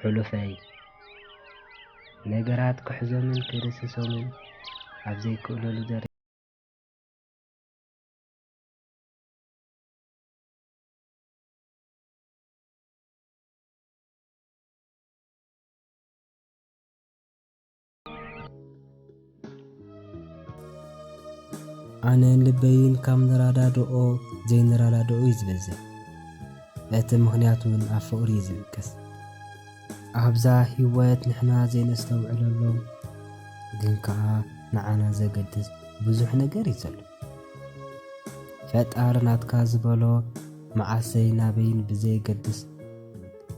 ሕሉፈይ፣ ነገራት ክሕዞምን ክድስሶምን ኣብ ዘይክእለሉ ደረጃ። ኣነን ልበይን ካብ ንረዳድኦ ዘይንረዳድኦ እዩ ዝበዝሕ። እቲ ምኽንያት እውን ኣብ ፍቕሪ እዩ ዝብገስ። ኣብዛ ህይወት ንሕና ዘይነስተውዕለሎም ግን ከኣ ንዓና ዘገድስ ብዙሕ ነገር እዩ ዘሎ። ፈጣሪ ናትካ ዝበሎ መዓሰይ ናበይን ብዘየገድስ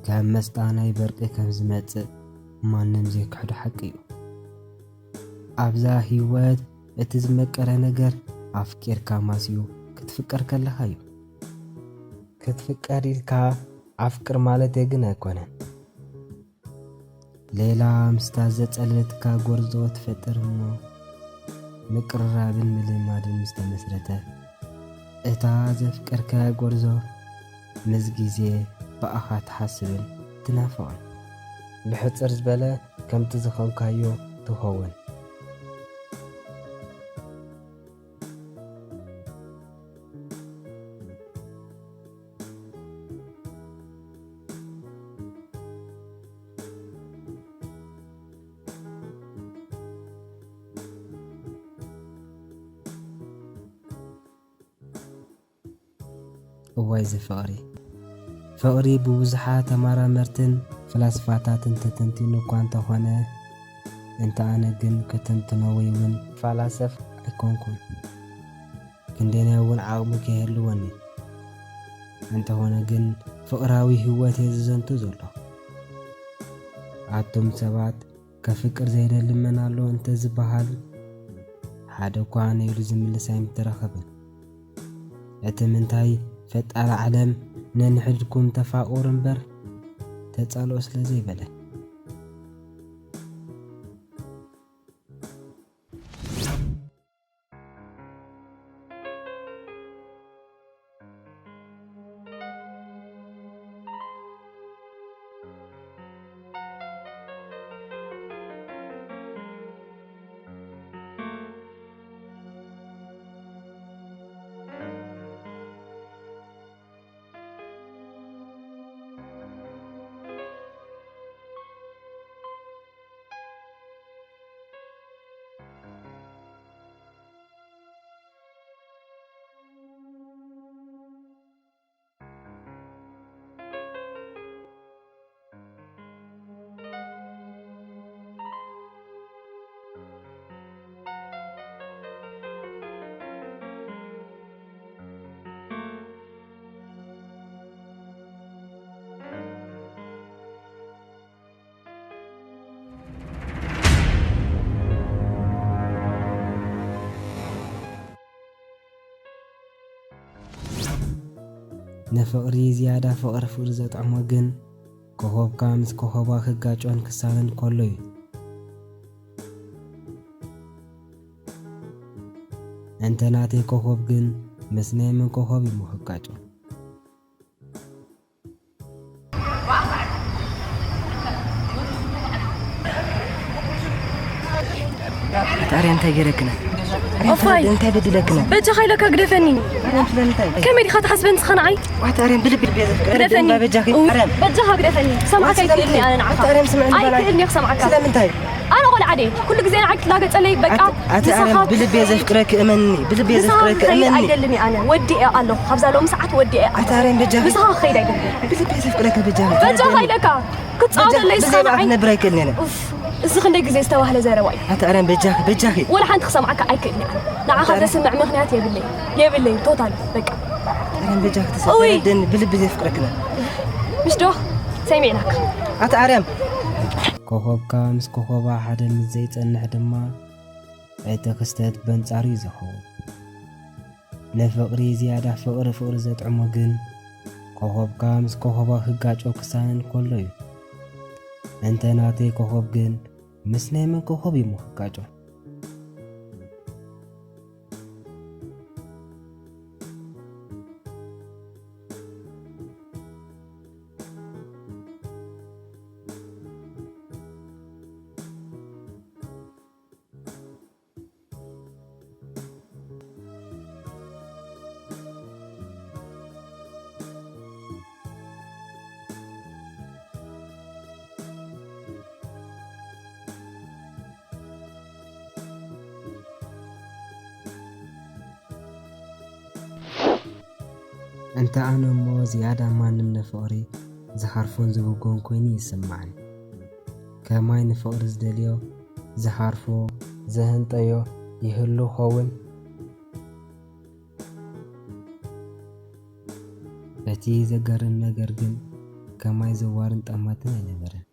ከም መስጣ ናይ በርቂ ከም ዝመጽእ ማንም ዘይክሕዶ ሓቂ እዩ። ኣብዛ ህይወት እቲ ዝመቀረ ነገር ኣፍቂርካ ማስዩ ክትፍቀር ከለኻ እዩ። ክትፍቀር ኢልካ ኣፍቅር ማለተይ ግን ኣይኮነን። ሌላ ምስታ ዘጸለለትካ ጎርዞ ትፈጥር እሞ ምቅርራብን ምልማድን ምስ ተመስረተ፣ እታ ዘፍቀርካያ ጎርዞ ምስ ግዜ ብኣኻ ትሓስብን ትናፍቕን። ብሕጽር ዝበለ ከምቲ ዝኾንካዮ ትኸውን። እዋይ እዚ ፍቕሪ! ፍቕሪ ብብዙሓት ተመራመርትን ፈላስፋታትን ተተንቲኑ እኳ እንተኾነ፣ እንተ ኣነ ግን ከተንትኖ ወይ እውን ፈላሰፍ ኣይኮንኩን። ክንደየናይ እውን ዓቕሚ ከይህልወኒ። እንተኾነ ግን ፍቕራዊ ህይወት እየ ዝዘንቱ ዘለኹ። ኣቱም ሰባት ከፍቅር ዘይደሊ መን ኣሎ እንተዝበሃል፣ ሓደ እኳ ነይሩ ዝምልስ ኣይምተረኸበን። እቲ ምንታይ ፈጣሪ ዓለም ነንሕድኩም ተፋቐሩ እምበር ተጻልኦ ስለ ዘይበለ። ንፍቕሪ ዝያዳ ፍቕሪ ፍቕሪ ዘጥዕሞ ግን ኮኾብካ ምስ ኮኾባ ክጋጮን ክሳነን ከሎ እዩ። እንተ ናተይ ኮኾብ ግን ምስ ናይ መን ኮኾብ እዩ ክጋጮ? ኣታ ኣርያ እንታይ ገይረክና? ኣርያ እንታይ በድለክና? በጃኻ ኢለካ ግደፈኒ። ኣርያ ስለምንታይ? ከመይ ዲኻ ትሓስበኒ ንስኻ ንዓይ? ኣታ ኣርያ ብልቢ ግደፈኒ። በጃኺ። በጃኻ ግደፈኒ። ሰማዕካ ኣይክእልኒ ኣነ ንዓኻ። ኣታ ኣርያ ስምዕኒ በላይ። ኣይክእልኒ ክሰማዕካ። ስለምንታይ? ኣነ ቆልዓ ድየ። ኩሉ ግዜ ንዓይ ክትላገጸለይ በቃ። ኣቲ ኣርያ ብልቢ ዘፍቅረክ እመኒ። ብልቢ ዘፍቅረክ እመኒ። ኣይደልን ኣነ። ወዲኤ ኣለኹ። ካብዛ ሎሚ ሰዓት ወዲኤ ኣለኹ። ኣታ ኣርያ በጃኺ። ንስኻ ክኸይድ ኣይደልን። ብልቢ ዘፍቅረክ በጃኺ። በጃኻ ኢለካ። ክትጻወተለይ ብዘይ እስኻ ንዓይ። ክነብር ኣይክእልን እየ። ኡፍ፣ እዚ ክንደይ ግዜ ዝተባህለ ዘረባ እዩ። ኣታ ኣርያም በጃኺ፣ በጃኺ። ወላ ሓንቲ ክሰምዓካ ኣይክእልን እየ። ንዓኻ ኣታ ኣርያም ዘስምዕ ምኽንያት የብለይ፣ የብለይ፣ ቶታል፣ በቃ። ኣርያም በጃኺ እውይ። ተሰደደኒ ብልቢ ዘፍቅረክና። ምሽ ዶ? ሰሚዕናካ። ኣታ ኣርያም። ኮኾብካ ምስ ኮኾባ ሓደ ምስ ዘይጸንሕ ድማ፣ እቲ ክስተት በንጻሩ እዩ ዝኸውን። ንፍቕሪ ዝያዳ ፍቕሪ ፍቕሪ ዘጥዕሞ ግን፣ ኮኾብካ ምስ ኮኾባ ክጋጮ ክሳነን ከሎ እዩ። እንተ ናተይ ኮኾብ ግን፣ ምስ ናይ መን ኮኾብ እዩ እሞ ክጋጮ? እንተ ኣነ እሞ ዝያዳ ማንም ንፍቕሪ ዝሃርፎን ዝብጎን ኮይኑ ይስምዓኒ። ከማይ ንፍቕሪ ዝደልዮ፣ ዝሃርፎ፣ ዝህንጠዮ ይህሉ ኸውን? እቲ ዘገርም ነገር ግን ከማይ ዘዋርን ጠማትን ኣይነበረን።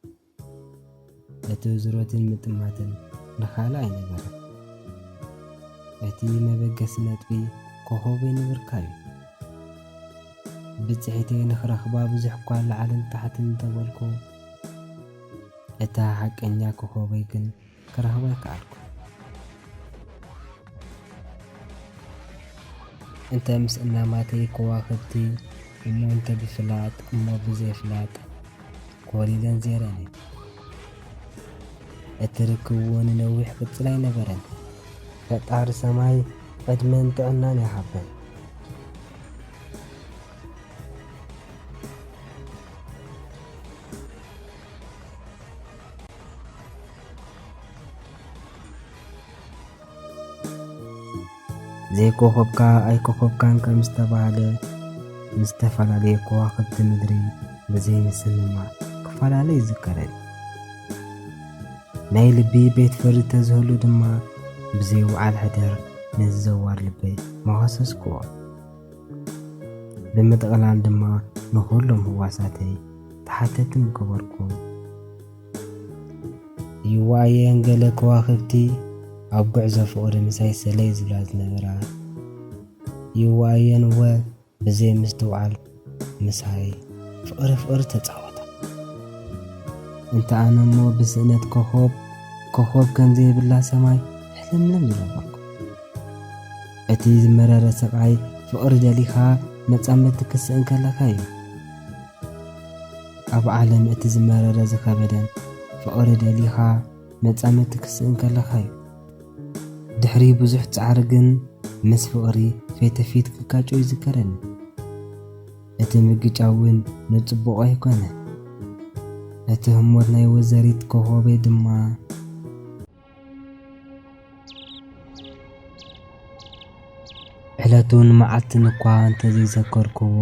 እቲ ዝሮትን ምጥማትን ንኻልእ ኣይነበረን። እቲ መበገሲ ነጥቢ ኮኾበይ ንብርካ እዩ። ብጽሒተይ ንኽረኽባ ብዙሕ እኳ ላዕልን ታሕትን እንተበልኩ፣ እታ ሓቀኛ ኮኾበይ ግን ክረኽባ ኣይከኣልኩ። እንተ ምስ እናማተይ ከዋኽብቲ እሞ እንተ ብፍላጥ እሞ ብዘይፍላጥ ኮሊለን ዜረኒ። እቲ ርክብዎ ንነዊሕ ቅጽል ኣይነበረን። ፈጣሪ ሰማይ ዕድመን ጥዕናን ይሃበን። ዘይኮኸብካ ኣይኮኸብካን ከም ዝተባህለ፣ ምስ ዝተፈላለየ ከዋኽብቲ ምድሪ ብዘይ ምስምማዕ ክፈላለ ይዝከረኒ። ናይ ልቢ ቤት ፍርዲ ተዝህሉ ድማ፣ ብዘይ ውዓል ሕደር ነዚ ዘዋር ልበይ መኸሰስክዎ። ብምጥቕላል ድማ ንኹሎም ህዋሳተይ ተሓተቲ ምገበርኩ። ይዋየን ገለ ከዋኽብቲ ኣብ ጉዕዞ ፍቕሪ ምሳይ ሰለይ ዝብላ ዝነበራ፣ ይዋየን እወ ብዘይ ምስትውዓል ምሳይ ፍቕሪ ፍቕሪ ተጻወታ። እንተ ኣነ እሞ ብስእነት ኮኾብ፣ ኮኾብ ከም ዘይብላ ሰማይ ሕልምልም ዝነበርኩ። እቲ ዝመረረ ስቓይ ፍቕሪ ደሊኻ መጻምድቲ ክስእን ከለኻ እዩ። ኣብ ዓለም እቲ ዝመረረ ዝኸበደን ፍቕሪ ደሊኻ መጻምድቲ ክስእን ከለኻ እዩ። ድሕሪ ብዙሕ ጻዕሪ ግን ምስ ፍቕሪ ፊት ንፊት ክጋጮ ይዝከረኒ። እቲ ምግጫው እውን ንጽቡቕ ኣይኮነን። እቲ ህሞት ናይ ወይዘሪት ኮኾበይ ድማ ዕለቱን መዓልትን እኳ እንተዘይዘከርክዎ፣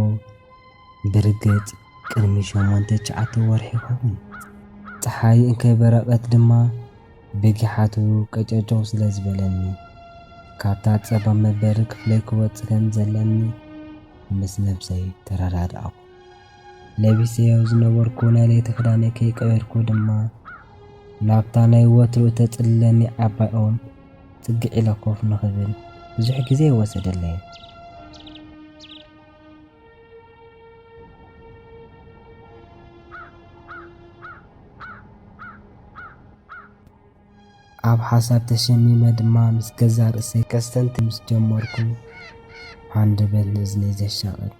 ብርግጽ ቅድሚ ሸሞንተ ትሽዓተ ወርሒ ይኸውን። ጸሓይ እንከይበረቐት ድማ ብጊሓቱ ቀጨጨው ስለ ዝበለኒ፣ ካብታ ጸባብ መበሊ ክፍለይ ክወጽእ ከም ዘለኒ ምስ ነብሰይ ተረዳድኣኹ። ለቢሰዮ ዝነበርኩ ናይ ለይቲ ክዳነይ ከይቀየርኩ ድማ፣ ናብታ ናይ ወትሩ እተጽልለኒ ዓባይ ኦም ጽግዕ ኢለ ኮፍ ንኽብል ብዙሕ ግዜ ኣይወሰደለይን። ኣብ ሓሳብ ተሸሚመ ድማ ምስ ገዛእ ርእሰይ ከስተንትን ምስ ጀመርኩ፣ ሃንደበት ንእዝነይ ዘሻቕል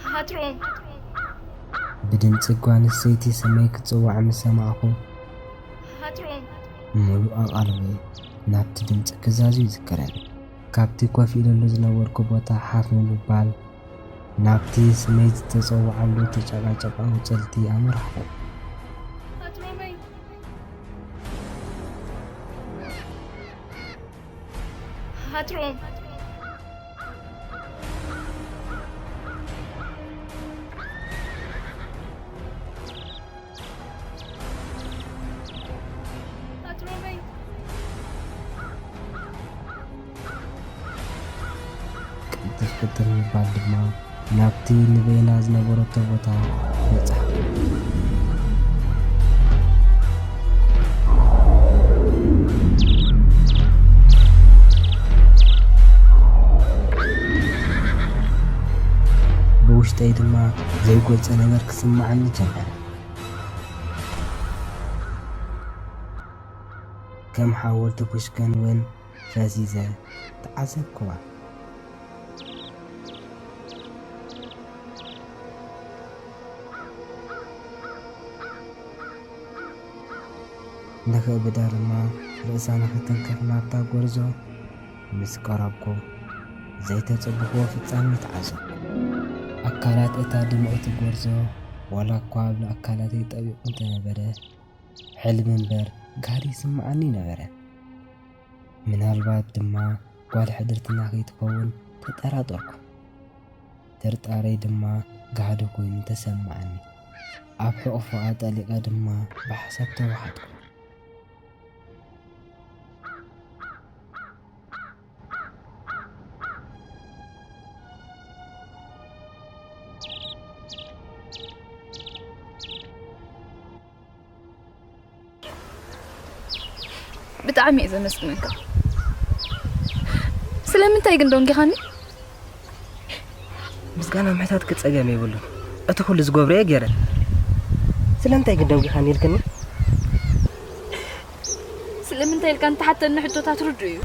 ሃትሮም። ብድምጺ ጓል ኣንስተይቲ ስመይ ክትጽዋዕ ምስ ሰማዕኩ፣ ሃትሮም። ምሉእ ኣቓልቦይ ናብቲ ድምጺ ክዛዙ ይዝከረኒ። ካብቲ ኮፍ ኢለሉ ዝነበርኩ ቦታ ሓፍ ንምባል፣ ናብቲ ስመይ ዝተጸውዓሉ ተጨቓጨቕ ኣውጸልቲ ኣመራሕኹ። ሃትሮመይ። ሃትሮም። ሃትሮመይ። ቅልጥፍ ቅልጥፍ ምባል ድማ ናብቲ ንበይና ዝነበረቶ ቦታ በጻሕኩ። ብውሽጠይ ድማ ዘይገልጾ ነገር ክስምዓኒ ጀመረ። ከም ሓወልቲ ፑሽከን እውን ፈዚዘ ተዓዘብክዋ። ንኽእብዳ ድማ ርእሳ ንኽትንክፍ ናብታ ጎርዞ ምስ ቀረብኩ፣ ዘይተጸበኽዎ ፍጻሜ ተዓዘብኩ። ኣካላት እታ ድምዕቲ ጎርዞ፣ ዋላ እኳ ኣብ ኣካላተይ ጠቢቑ እንተነበረ፣ ሕልሚ እምበር ጋህዲ ይስምዓኒ ነበረ። ምናልባት ድማ ጓል ሕድርትና ከይትኸውን ተጠራጠርኩ። እቲ ምጥርጣረይ ድማ ጋህዲ ኮይኑ ተሰማዓኒ። ኣብ ሕቑፎኣ ጠሊቐ ድማ ብሓሳብ ተዋሓጥኩ። ብጣዕሚ እየ ዘመስግነካ። ስለምንታይ ግን ደንጊኻኒ? ምስጋና ምሕታት ክጸገም የብሉን። እቲ ኩሉ ዝገብሮ እየ ገይረ። ስለምንታይ ግን ደንጊኻኒ ኢልክኒ? ስለምንታይ ኢልካ እንተሓተኒ ሕቶታት ርዱእ እዩ።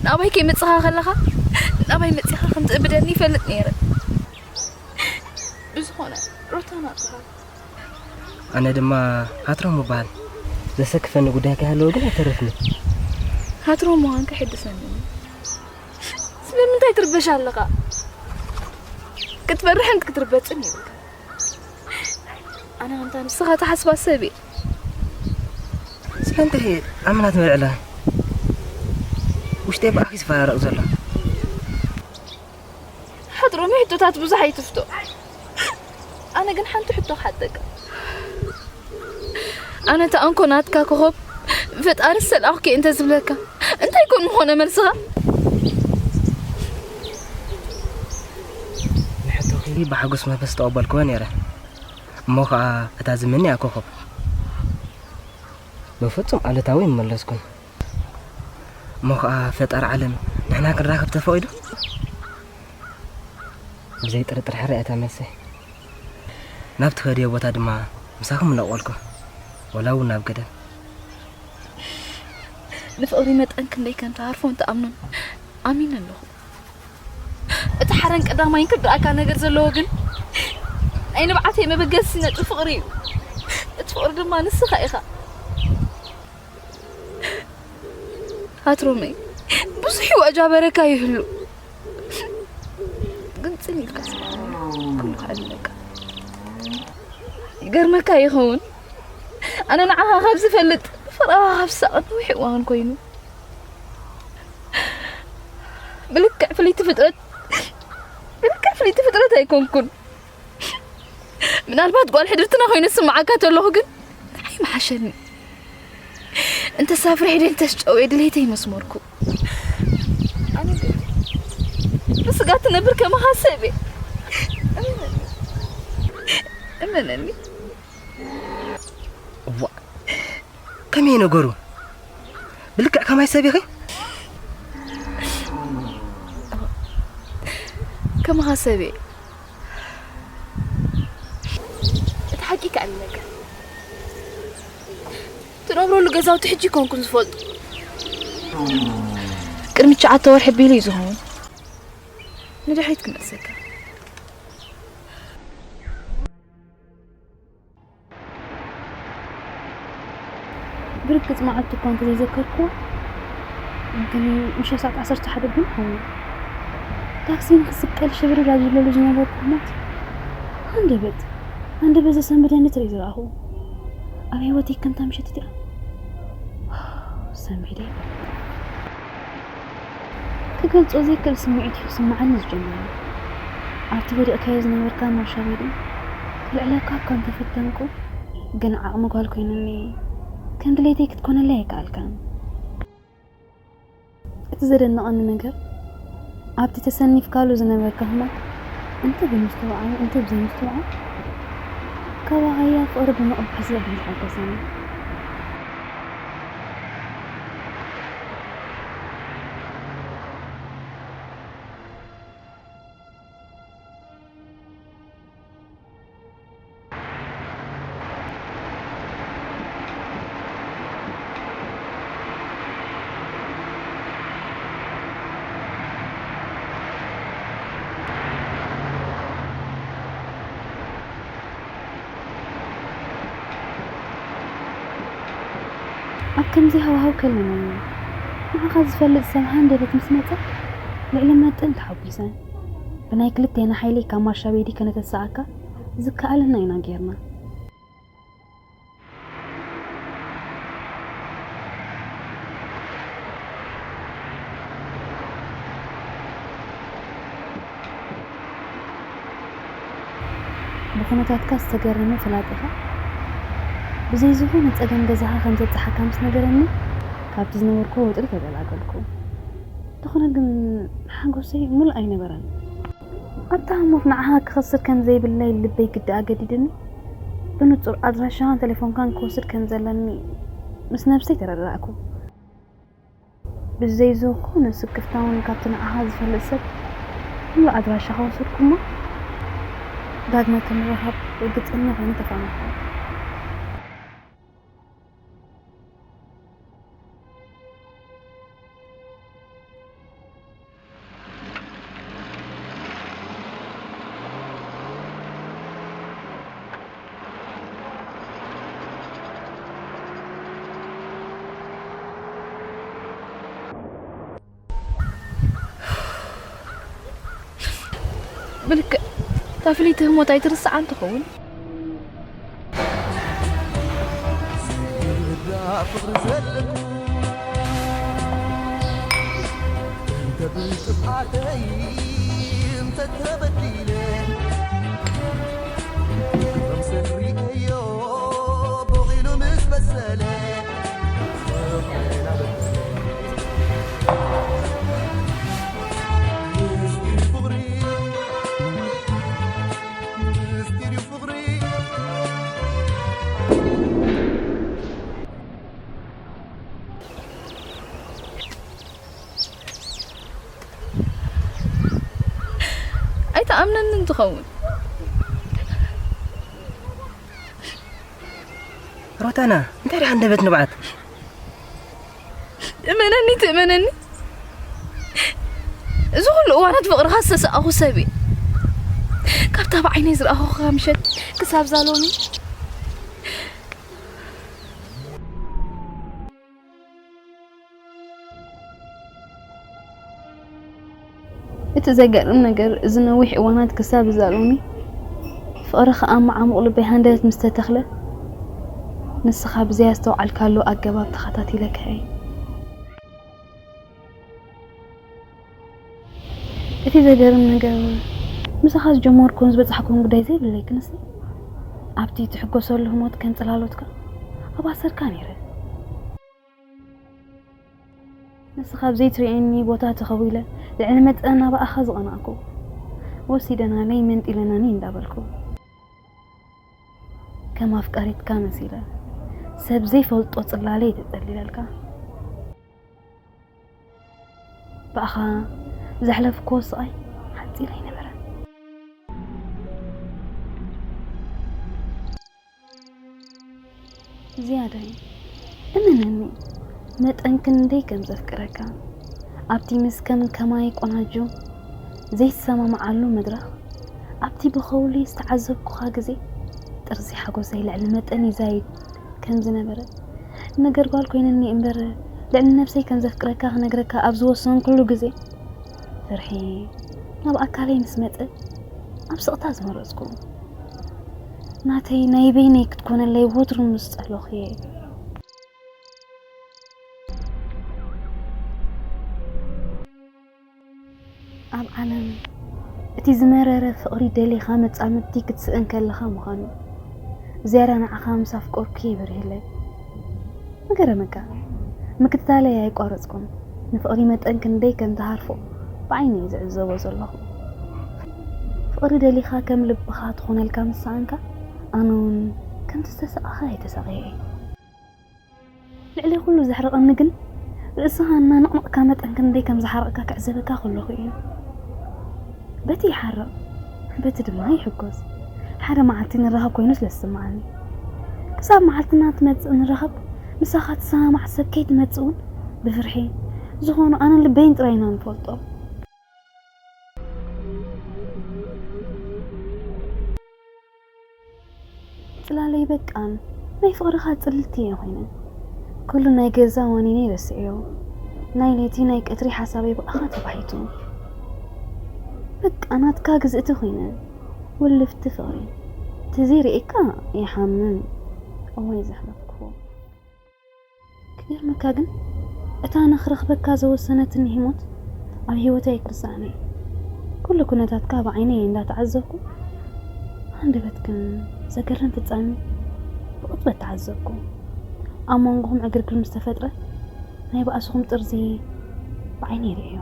ናባይ ከይመጽኻ ከለኻ፣ ናባይ መጺኻ ከም ትእብደኒ ይፈልጥ ነይረ። ብዝኾነ፣ ሩታ ናጽኻ። ኣነ ድማ ሃትሮም እበሃል። ዘሰክፈኒ ጉዳይ ከይሃለወ ግን ኣይተርፍኒ። ሃትሮም ምዃንካ ይሕድሰኒ እዩ። ስለምንታይ ትርበሽ ኣለኻ? ክትፈርሕን ክትርበጽን የብልካ። ኣነ ከምታ ንስኻ ትሓስባ ሰብ እየ። ስለምንታይ ኣመና ትመልዕላ? ውሽጠይ ብኣኺ ዝፈራረቕ ዘሎ። ሓትሮም ሕቶታት ብዙሕ ኣይትፍቶ። ኣነ ግን ሓንቲ ሕቶ ክሓተካ። ኣነ ተኣንኮ ናትካ ኮኸብ ፈጣሪ ሰላኹኪ እንተ ዝብለካ እንታይ ኮን ምኾነ መልስኻ? ንሕቶኺ ብሓጎስ መንፈስ ተቐበልክዎ ነይረ። እሞ ኸኣ እታ ዝምንያ ኮኸብ ብፍጹም ኣሉታዊ ይመለስኩን። እሞ ኸኣ ፈጣሪ ዓለም ንሕና ክንራኸብ ተፈቒዱ? ብዘይ ጥርጥር ሕራይ እያ እታ መልሰይ። ናብ ትኸድዮ ቦታ ድማ ምሳኹም እለቕወልኩም፣ ወላ እውን ናብ ገደል። ንፍቕሪ መጠን ክንደይ ከም ትሃርፎን ትኣምኖን ኣሚነ ኣለኹ። እቲ ሓረን ቀዳማይን ክርድኣካ ነገር ዘለዎ ግን ናይ ንብዓተይ መበገሲ ነጥቢ ፍቕሪ እዩ። እቲ ፍቕሪ ድማ ንስኻ ኢኻ። ሃትሮመይ፣ ብዙሕ እዩ ኣጃበረካ ይህሉ። ግን ጽን ኢልካ ስምዓኒ፣ ኩሉ ክዕልለካ። ይገርመካ ይኸውን፣ ኣነ ንዓኻ ካብ ዝፈልጥ፣ ፍቕርኻ ካብ ዝሳቐ ነዊሕ እዋን ኮይኑ። ብልክዕ ፍልይቲ ፍጥረት፣ ብልክዕ ፍልይቲ ፍጥረት ኣይኮንኩን። ምናልባት ጓል ሕድርትና ኮይነ ስምዓካ ተለኹ ግን ኣይምሓሸኒ። እንተሳፍሪ ሒደ እንተስጨውየ ድሌተይ መስመርኩ። ኣነ ግን ብስጋ ትነብር ከማኻ ሰብ እየ። እመነኒ። እመነኒ። እዋ፣ ከመይ ነገሩ? ብልክዕ ከማይ ሰብ ኢኺ? ከማኻ ሰብ እየ። እቲ ሓቂ ከኣ ይነገር። ትነብረሉ ገዛውቲ ሕጂ ኮንኩን ዝፈልጡ። ቅድሚ ትሽዓተ ወርሒ ቢሉ እዩ ዝኸውን። ንድሕሪት ክመልሰካ። ብርግጽ መዓልቲ እኳ እንተዘይዘከርኩ፣ ግን ምሸት ሰዓት ዓሰርተ ሓደ ቡን ኾይኑ። ታክሲ ንክስቀል ሽብርር ኣብ ዝብለሉ ዝነበርኩ ኩርናት፣ ሃንደበት፣ ሃንደበት ዘሰንብደኒ ትርኢ ዝረኣኹ። ኣብ ህይወተይ ከምታ ምሸት እቲኣ ሰንቢደ ይፈልጥ። ክገልጾ ዘይክእል ስምዒት እዩ ክስምዓኒ ዝጀመረ። ኣብቲ ወዲቕካዮ ዝነበርካ ማርሻ ቤዲ ክልዕለካ እኳ እንተፈተንኩ፣ ግን ዓቕሚ ጓል ኮይኑኒ ከም ድሌተይ ክትኮነለይ ኣይከኣልካን። እቲ ዘደንቐኒ ነገር፣ ኣብቲ ተሰኒፍካሉ ዝነበርካ ህሞት፣ እንተ ብምስትውዓሉ እንተ ብዘይምስትውዓል፣ ካብ ኣኻያ ፍቕሪ ብምቕባል ስለ ዝሓገዘኒ። ኣብ ከምዚ ሃዋህው ከለና እዩ ንዓኻ ዝፈልጥ ሰብ ሃንደበት ምስ መጸ ልዕሊ መጠን ተሓጒሰ። ብናይ ክልቴና ሓይሊ ካብ ማርሻ ቤዲ ከነተስኣካ ዝከኣለና ኢና ጌርና። ብኹነታትካ ዝተገረመ ፈላጢኻ ብዘይ ዝኾነ ጸገም ገዛኻ ከም ዘብጽሓካ ምስ ነገረኒ፣ ካብቲ ዝነበርኩዎ ወጥሪ ተገላገልኩ። እንተኾነ ግን ሓጎሰይ ምሉእ ኣይነበረን። ኣብታ ህሞት ንዓኻ ክኸስር ከም ዘይብለይ ልበይ ግዲ ኣገዲድኒ። ብንጹር ኣድራሻኻን ቴሌፎንካን ክወስድ ከም ዘለኒ ምስ ነብሰይ ተረዳእኩ። ብዘይ ዝኾነ ስክፍታ እውን ካብቲ ንዓኻ ዝፈልጥ ሰብ ኩሉ ኣድራሻኻ ወሰድኩ እሞ ዳግመ ክንራኸብ ርግጸኛ ኮይነ ተፋነኹ። ብልክዕ እታ ፍልይቲ ህሞት ኣይትርስዓን ትኸውን። ኣይትኣምነንን ትኸውን። ሮታና፣ እንታይ ደኣ ሃንደበት ንብዓት? እመነኒ ትእመነኒ፣ እዚ ኩሉ እዋናት ፍቕርኻ ዝተሰኣኹ ሰብ እየ። ካብታ ብዓይነይ ዝረኣኹኻ ምሸት ክሳብ ዛሎሚ እቲ ዘገርም ነገር እዚ ነዊሕ እዋናት ክሳብ እዛ ሎሚ ፍቕርኻ ኣብ መዓሙቕ ልበይ ሃንደበት ምስ ተተኽለ ንስኻ ብዘይ ኣስተውዓልካሉ ኣገባብ ተኸታቲለ ክሕይ። እቲ ዘገርም ነገር ምሳኻ ዝጀመርኩን ዝበጻሕኩን ጉዳይ ዘይብለይ ክንሲ ኣብቲ ትሕጎሰሉ ህሞት ከም ጽላሎትካ ኣብ ኣሰርካ ነይረ። ንስኻ ኣብ ዘይትርእየኒ ቦታ ተኸዊለ ልዕሊ መጠን ናባኣኻ ዝቐናእኩ ወሲደናለይ መንጢለናኒ እንዳበልኩ ከም ኣፍቃሪትካ መሲለ ሰብ ዘይፈልጦ ጽላለይ ተጸሊለልካ ብኣኻ ዘሕለፍክዎ ስቓይ ሓጺር ኣይነበረን። ዝያዳይ እመነኒ መጠን ክንደይ ከም ዘፍቅረካ ኣብቲ ምስ ከም ከማይ ቆናጁ ዘይትሰማምዓሉ መድረኽ ኣብቲ ብኸውሊ ዝተዓዘብኩኻ ግዜ ጥርዚ ሓጎሰይ ልዕሊ መጠን ይዛይድ ከም ዝነበረ ነገር ጓል ኮይነኒ እምበር ልዕሊ ነብሰይ ከም ዘፍቅረካ ክነግረካ ኣብ ዝወሰንኩሉ ግዜ ፍርሒ ናብ ኣካለይ ምስ መጸ ኣብ ስቕታ ዝመረጽኩ ናተይ ናይ በይነይ ክትኮነለይ ወትሩ ምስ ጸለኹ እየ። ኣብ ዓለም እቲ ዝመረረ ፍቕሪ ደሊኻ መጻምድቲ ክትስእን ከለኻ ምዃኑ ዝያዳ ንዓኻ ምስ ኣፍቀርኩ እየ በሪህለይ። ምገረመካ ምክትታለይ ኣየቋረጽኩን። ንፍቕሪ መጠን ክንደይ ከም ትሃርፎ ብዓይኒ እየ ዝዕዘቦ ዘለኹ። ፍቕሪ ደሊኻ ከም ልብኻ ትኾነልካ ምስ ሰኣንካ ኣነ እውን ከምቲ ዝተሳቐኻ እየ ተሳቒየ። ልዕሊ ኩሉ ዘሕርቐኒ ግን ርእስኻ እናነቕነቕካ መጠን ክንደይ ከም ዝሓረቕካ ክዕዘበካ ከለኹ እዩ። በቲ ይሓርቕ በቲ ድማ ይሕጎስ። ሓደ መዓልቲ ንራኸብ ኮይኑ ስለ ዝስምዓኒ ክሳብ መዓልትና ትመጽእ ንራኸብ ምሳኻ ትሰማማዕ ሰብ ከይትመጽእ እውን ብፍርሒ ዝኾኑ ኣነን ልበይን ጥራይ ኢና ንፈልጦ። ጽላለይ በቃን ናይ ፍቕርኻ ጽልልቲ እየ ኮይነ። ኩሉ ናይ ገዛ ዋኒነይ ረስዕዮ። ናይ ለይቲ ናይ ቀትሪ ሓሳበይ ብኣኻ ተባሒቱ። በቃ ናትካ ግዝእቲ ኮይነ። ውልፍቲ ፍቕሪ። ተዘይርእየካ ይሓምም። እዋይ ዘሕለፍክዎ። ክገርመካ ግን እታ ንኽረኽበካ ዝወሰነትኒ ህሞት ኣብ ህይወተይ ኣይክርሳዕን እየ። ኩሉ ኩነታትካ ብዓይነይ እንዳተዓዘብኩ ኣንደበትክን ዘገርም ፍጻሜ ብቕጽበት ተዓዘብኩ። ኣብ መንጎኹም ዕግርግር ምስ ተፈጥረ ናይ ባእስኹም ጥርዚ ብዓይነይ ርእዮ።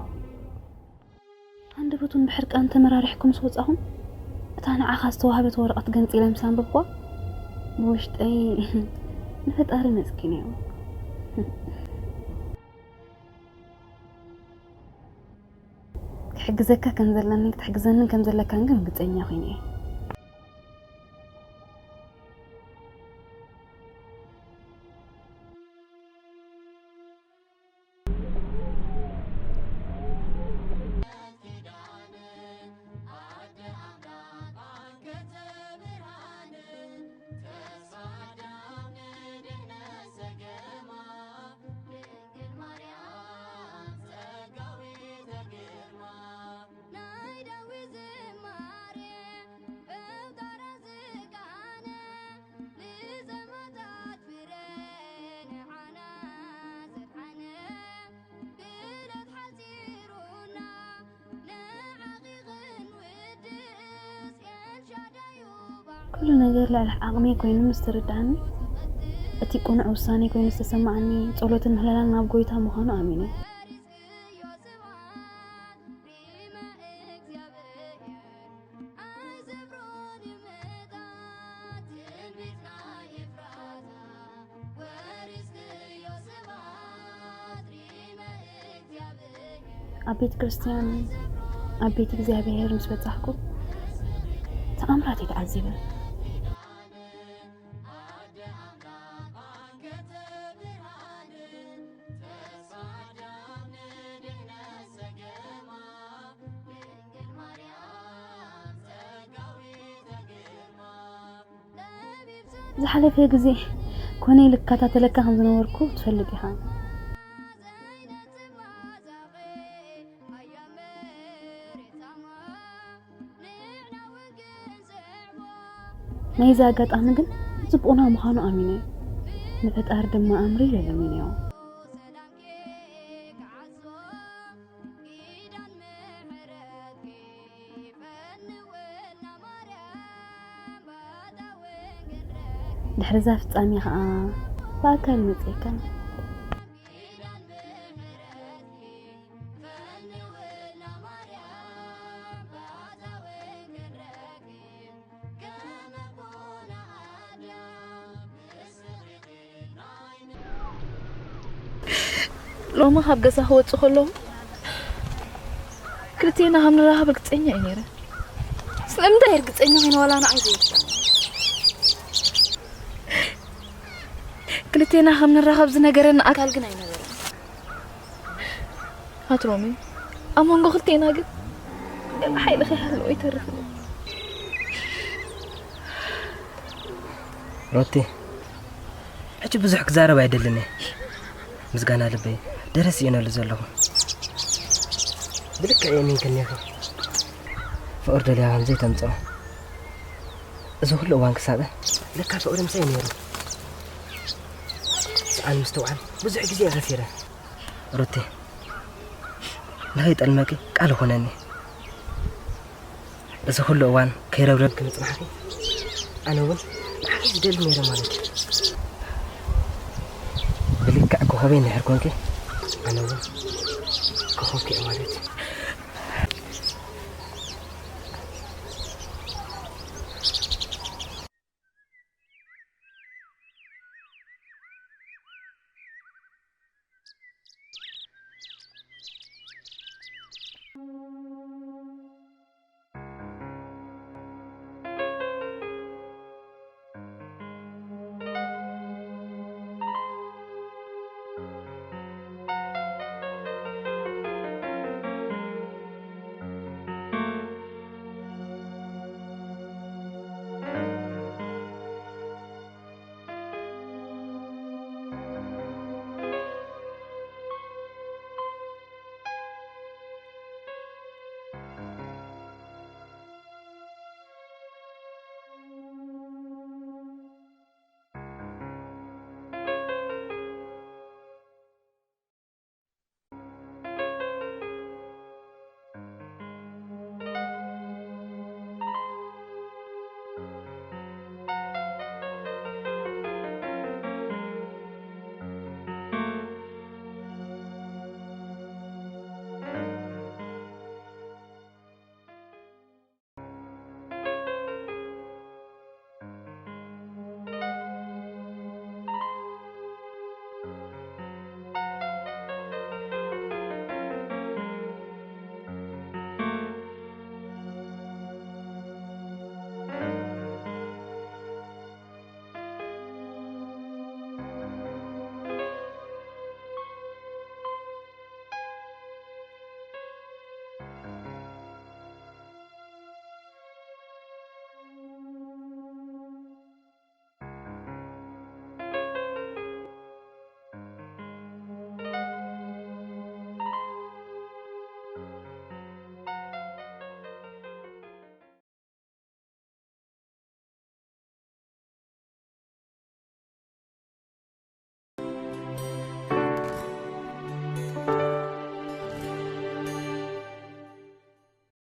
ኣንደበቱን ብሕርቃን ተመራሪሕኩም ምስ ወጻኹም እታ ንዓኻ ዝተዋህበት ወረቐት ገንጺለ ምስ ኣንበብኳ ብውሽጠይ ንፈጣሪ መስኪነዮ። ክሕግዘካ ከም ዘለኒ ክትሕግዘንን ከም ዘለካን ግን ርግጸኛ ኮይነ እየ። ኩሉ ነገር ልዕሊ ዓቕመይ ኮይኑ ምስ ተረድኣኒ፣ እቲ ቅኑዕ ውሳኔ ኮይኑ ዝተሰማዓኒ፣ ጸሎትን ምህለላን ናብ ጎይታ ምዃኑ ኣሚነ። ኣብ ቤተ ክርስቲያን፣ ኣብ ቤት እግዚኣብሔር ምስ በጻሕኩ ተኣምራት እየ ተዓዚበ። ዝሓለፈ ግዜ ኮነ ኢለ ክከታተለካ ከም ዝነበርኩ ትፈልጥ ኢኻ። ናይዚ ኣጋጣሚ ግን ጽቡቕና ምዃኑ ኣሚነ፣ ንፈጣሪ ድማ ኣምሪረ ለሚነዮ። ድሕሪ እዛ ፍጻሜ ኸኣ ብኣካል መጺኤካ። ሎሚ ካብ ገዛ ክወጽእ ከለኹ ክልቴና ከም ንራኸብ ርግጸኛ እየ ነይረ። ስለምንታይ እርግጸኛ ኮይነ ዋላ ንዓይ ዘይብል? ክልቴና ከም ንራኸብ ዝነገረኒ ኣካል ግን ኣይነበረን። ኣትሮሚ፣ ኣብ መንጎ ክልቴና ግን ገለ ሓይሊ ከይሃለዎ ኣይተርፍን። ሮቲ፣ ሕጂ ብዙሕ ክዛረብ ኣይደልን እየ። ምስጋና ልበይ ደረስ እየነሉ ዘለኹ። ብልክዕ የሚንክኒ ኢኺ። ፍቕሪ ደልያ ከም ዘይተምጽኦ። እዚ ኩሉ እዋን ክሳበ ለካ ፍቕሪ ምሳይ ነይሩ። ሰኣን ምስትውዓል ብዙሕ ግዜ እየ ከሲረ። ሩቲ፣ ንኸይጠልመኪ ቃል ኹነኒ። እዚ ኩሉ እዋን ከይረብረብኪ ምጽናሕኪ፣ ኣነ እውን ንዓኺ ዝደሊ ነይረ ማለት እዩ። ብልክዕ ኮኸበይ እንድሕር ኮንኪ፣ ኣነ እውን